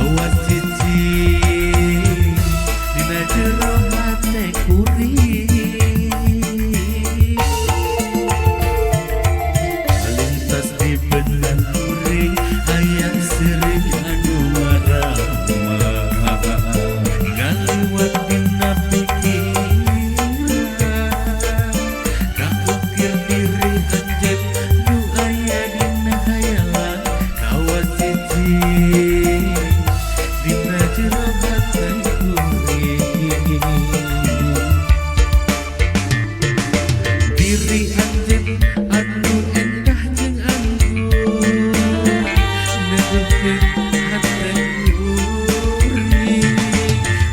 Kawas cicing dina jero hate kuring lintas di benak kuring aya seuring anu marama ngaliwat dina pikiran kaukir diri anjeun nu aya dina hayalan kawas cicing dina jero hate kuring diri anjeun anu endah jeung anggun neduhkeun hate kuring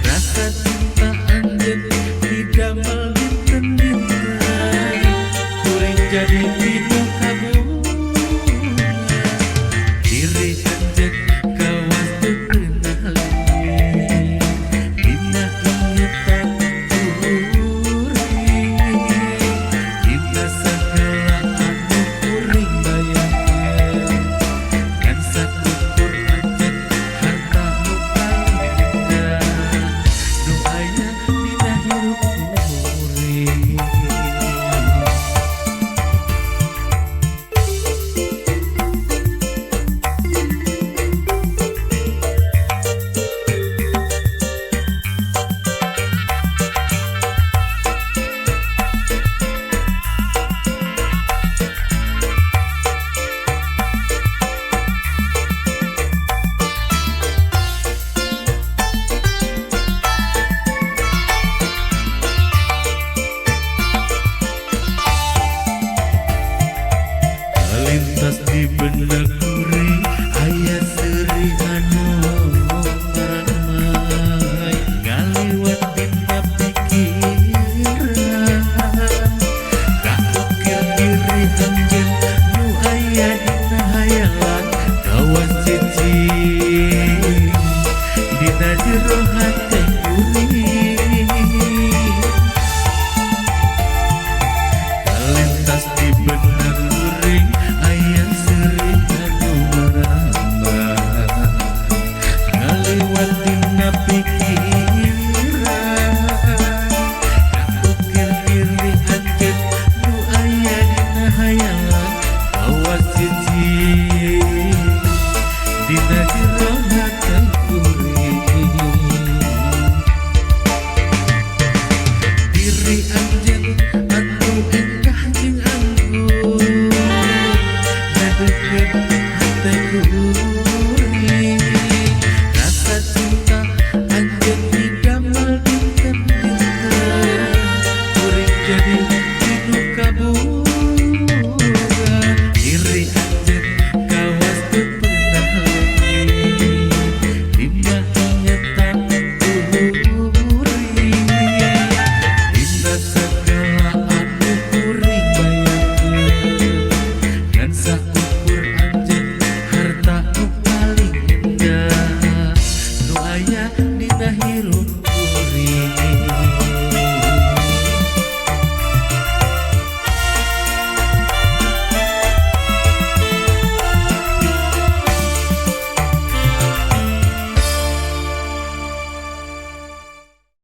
rasa cinta anjeun didamel dinten-dinten kuring jadi pinuh kabungan diri anjeun kawas teu pernah leungit dina ingetan kuring dina sagala anu kuring bayangkeun ngan sakukur anjeun harta nu paling indah nu aya dina hirup kuring. Lintas di benak kuring aya seuri anu maramai ngaliwat dina pikiran kaukir diri anjeun nu aya dina hayalan kawas cicing dina jero hate kuring lintas di benak kuring aya seuri anu marama ngaliwat dina pikiran kaukir diri anjeun nu aya dina hayalan kawas cicing dina jero hate kuring diri anjeun anu endah jeung anggun neduhkeun hate kuring rasa cinta anjeun didamel dinten-dinten kuring jadi pinuh kabungan diri anjeun kawas teu pernah leungit dina ingetan kuring dina sagala anu kuring bayangkeun ngan sakukur anjeun harta nu paling indah nu aya dina hirup kuring.